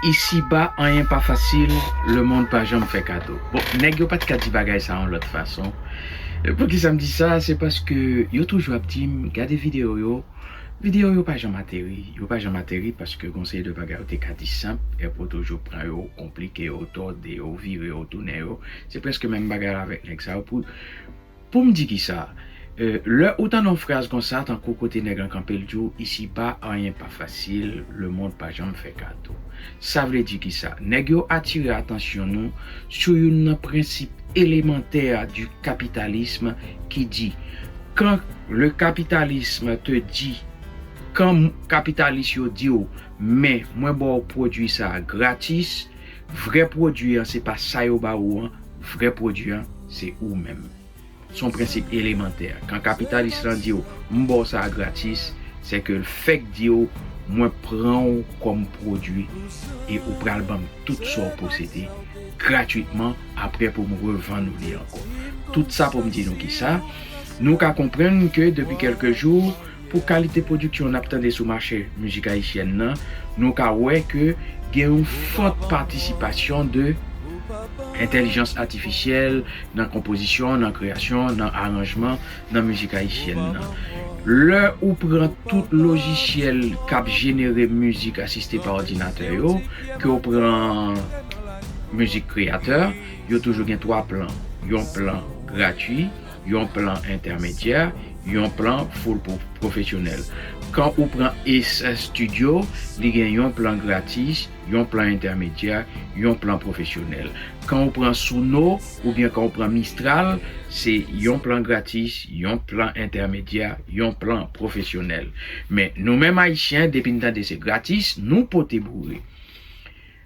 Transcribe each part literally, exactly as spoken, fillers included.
Isiba, anyen pa fasil, lemonn pa janm fè kado. Bon, nèg yo pa t ka di bagay sa yon lòt fason. E poukisa m di sa? Se paske yo toujou ap di m, gade videyo yo, videyo yo pa janm ateri. Yo pa janm ateri paske gon seri de bagay yo te ka di senp, epi yo toujou pran yo, konplike yo, tòde yo, vire yo, tounen yo. Se prèske menm bagay la avèk nèg sa yo pou Pou m di kisa, e, lè ou tande yon fraz konsa, tankou kote nèg lan kanpe, l di w, isiba, anyen pa fasil, lemonn pa janm fè kado. Sa vle di kisa? Nèg yo atire atansyon nou sou youn nan prensip elemantè du capitalisme ki di, quand le capitalisme te dit, kan kapitalis yo di w, men mwen ba w pwodui sa a gratis, vrè pwodui an se pa sa yo ba ou an, vrè pwodui an se ou menm. Se yon prensip elemantè. Kan kapitalis lan di w, m ba w sa a gratis, se ke l fèk di w, mwen pran w kòm pwodui e ou pral ban m tout sa w posede gratwitman apre pou m revann ou li ankò. Tout sa pou m di nou kisa, nou ka konprann ke depi kèlke jou, pou kalite pwodiksyon n ap tande sou mache mizik ayisyèn nan, nou ka wè ke gen yon fòt patisipasyon de entèlijans atifisyèl nan konpozisyon, nan kreyasyon, nan aranjman, nan mizik ayisyèn nan. Lè ou pran tout lojisyèl k ap jenere mizik asiste pa òdinatè yo, ke w pran Music Creator, yo toujou gen twa plan. Yon plan gratui, yon plan entèmedyè, yon plan full pro-, pwofesyonèl. Kan ou pran Ace Studio, li gen yon plan gratis, yon plan entèmedyè, yon plan pwofesyonèl. Kan ou pran Suno, oubyen kan ou pran Mistral, se yon plan gratis, yon plan entèmedyè, yon plan pwofesyonèl. Men nou menm Ayisyen, depi n tande se gratis, nou pote boure.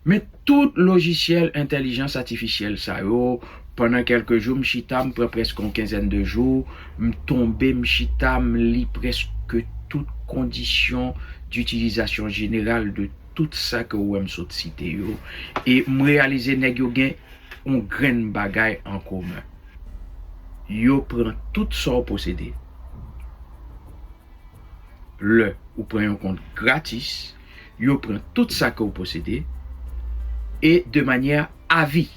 Men tout lojisyèl entèlijans atifisyèl sa yo, pandan kèlke jou, m chita, m pran prèske yon kenzèn de jou, m tonbe, m chita, m li prèske tout kondisyon ditilizasyon jeneral de tout sa ke ou wè m sot site yo. E m reyalize nèg yo gen yon grenn bagay an komen. Yo pran tout sa w posede. Lè ou pran yon kont gratis, yo pran tout sa ke w posede e de manyè avi,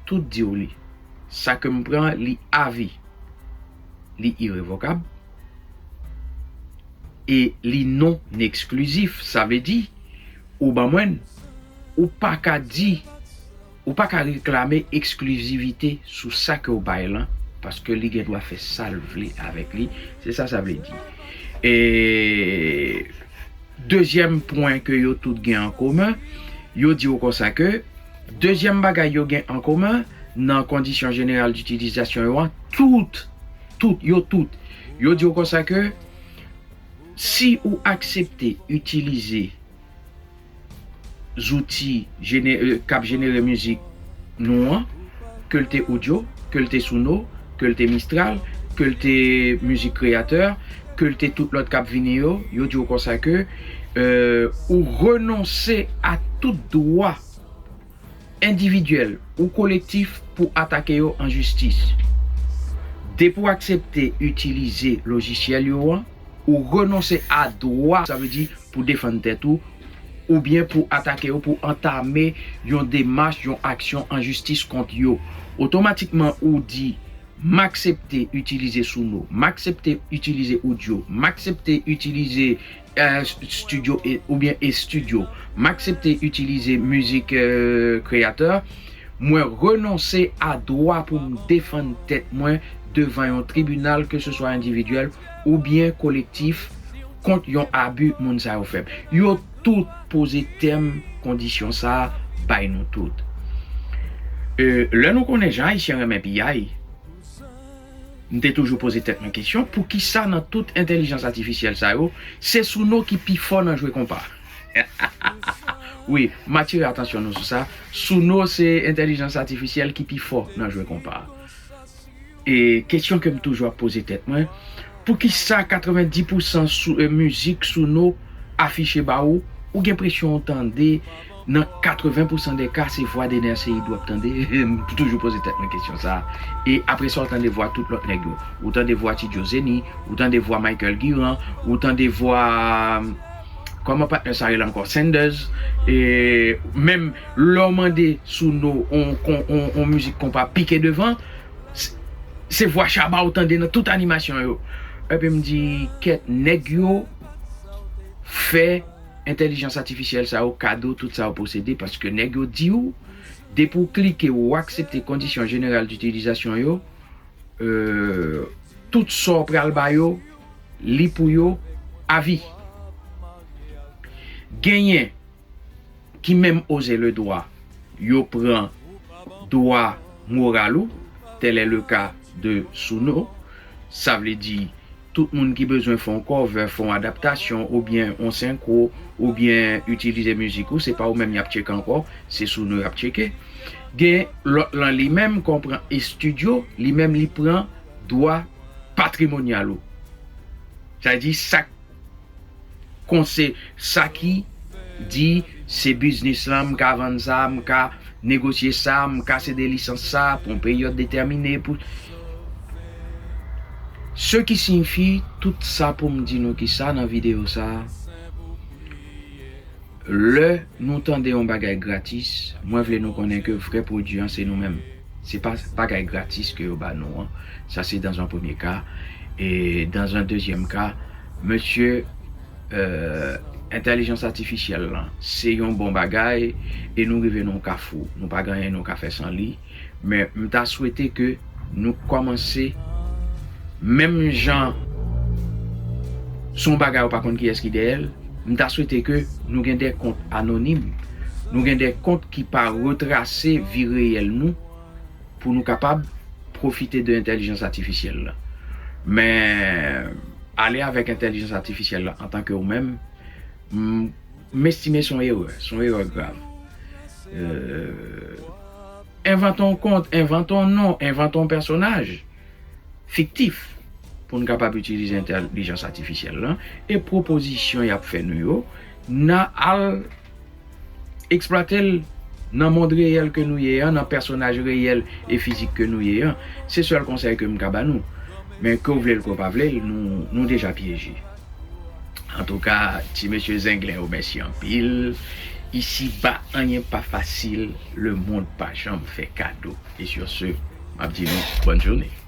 tout di w li. Sa ke m pran, li avi, li irevokab e li non eksklizif. Sa vle di, ou ban mwen l, ou pa ka di, ou pa ka reklame eksklizivite sou sa ke w bay lan, paske li gen dwa fè sa l vle avèk li. Se sa sa vle di. E dezyèm pwen ke yo tout gen an komen, yo di w konsa ke, dezyèm bagay yo gen an komen nan kondisyon jeneral ditilizasyon yo an, tout, tout, yo tout, yo di w konsa ke si ou aksepte itilize zouti jene-, e, k ap jenere mizik nou an, ke l te Audio, ke l te Suno, ke l te Mistral, ke l te Music Creator, ke l te tout lòt k ap vini yo, yo di w konsa ke, e, ou renonse a tout dwa endividyèl ou kolektif pou atake yo an jistis. Depi w aksepte itilize lojisyèl yo an, ou renonse a dwa, sa vle di pou defann tèt ou, oubyen pou atake yo, pou antame yon demach, yon aksyon an jistis kont yo. Otomatikman, ou di, m aksepte itilize Suno, m aksepte itilize Audio, m aksepte itilize, e, Studio e, oubyen Ace Studio, m aksepte itilize Music, e, Creator, mwen renonse a dwa pou m defann tèt mwen devan yon tribinal, ke se swa endividyèl oubyen kolektif, kont yon abi moun sa yo fè m. Yo tout poze tèm kondisyon sa a bay nou tout. E, lè nou konnen jan Ayisyen renmen piyay, m te toujou poze tèt mwen kesyon, poukisa nan tout entèlijans atifisyèl sa yo, se Suno ki pi fò nan jwe konpa? Wi, m atire atansyon nou sou sa. Suno se entèlijans atifisyèl ki pi fò nan jwe konpa. E kesyon ke m toujou ap poze tèt mwen, poukisa katrevendis pousan sou, e, mizik Suno afiche ba ou, ou gen presyon w tande, nan katreven pousan de ka, se vwa Dener Ceide w ap tande? M toujou poze tèt mwen kesyon sa a. E apre sa, w tande vwa tout lòt nèg yo. Ou tande vwa Ti Djo Zeni, ou tande vwa Michael Guirand, ou tande vwa, Kòman patnè sa rele ankò? Sanders. E menm lè w mande Suno on, on, on, on mizik konpa pike devan, s- se vwa Shabba ou tande nan tout animasyon yo. Epi m di, kèt, nèg yo fè entèlijans atifisyèl sa yo kado tout sa yo posede, paske nèg yo di w, depi w klike, w aksepte kondisyon jeneral ditilizasyon yo, euh, tout sa w pral ba yo, li pou yo avi. Genyen ki menm oze le dwa, yo pran dwa moral ou, tel est le cas de Suno, sa vle di, tout moun ki bezwen fè yon cover, fè yon adaptasyon, oubyen yon senkwo, oubyen itilize mizik ou, se pa ou menm y ap tcheke ankò, se Suno y ap tcheke. Gen lòt lan li menm, kon pran estidyo, li menm li pran dwa patrimonyal ou. Sa vle di, sa konse sa ki di se biznis lan, m ka vann sa, m ka negosye sa, m ka sede lisans sa pou yon peryòd detèmine. Pou se ki siyifi tout sa pou m di nou ki sa nan videyo sa, lè nou tande yon bagay gratis, mwen vle nou konnen ke vrè pwodui an se nou menm. Se pa bagay gratis ke yo ba nou an. Sa se dans un premier cas. E dans un deuxième cas, mesye, euh, entèlijans atifisyèl lan se yon bon bagay e nou rive nan yon kafou. Nou pa gen anyen nou ka fè san li. Men m ta swete ke nou kòmanse menm jan se yon bagay ou pa konn kiyès ki dèyè l. M ta swete ke nou gen de kont anonim, nou gen de kont ki pa retrase vi reyèl nou pou nou kapab pwofite de entèlijans atifisyèl la. Men ale avèk entèlijans atifisyèl la antanke ou menm, m, m estime se yon erè, se yon erè grav. Euh, envante yon kont, envante yon non, envante yon pèsonaj fiktif pou n kapab itilize entèlijans atifisyèl lan e pwopozisyon y ap fè nou yo, n a al eksplwate l nan mond reyèl ke nou ye an, nan pèsonaj reyèl e fizik ke nou ye an. Se sèl konsèy ke m ka ba nou. Men ke w vle l, ke w pa vle l, nou, nou deja pyeje. Antouka, ti mesye Zenglen yo, mèsi anpil. Isi ba, anyen pa fasil. Lemonn pa janm fè kado. E sur ce, m ap di nou, bòn jounen.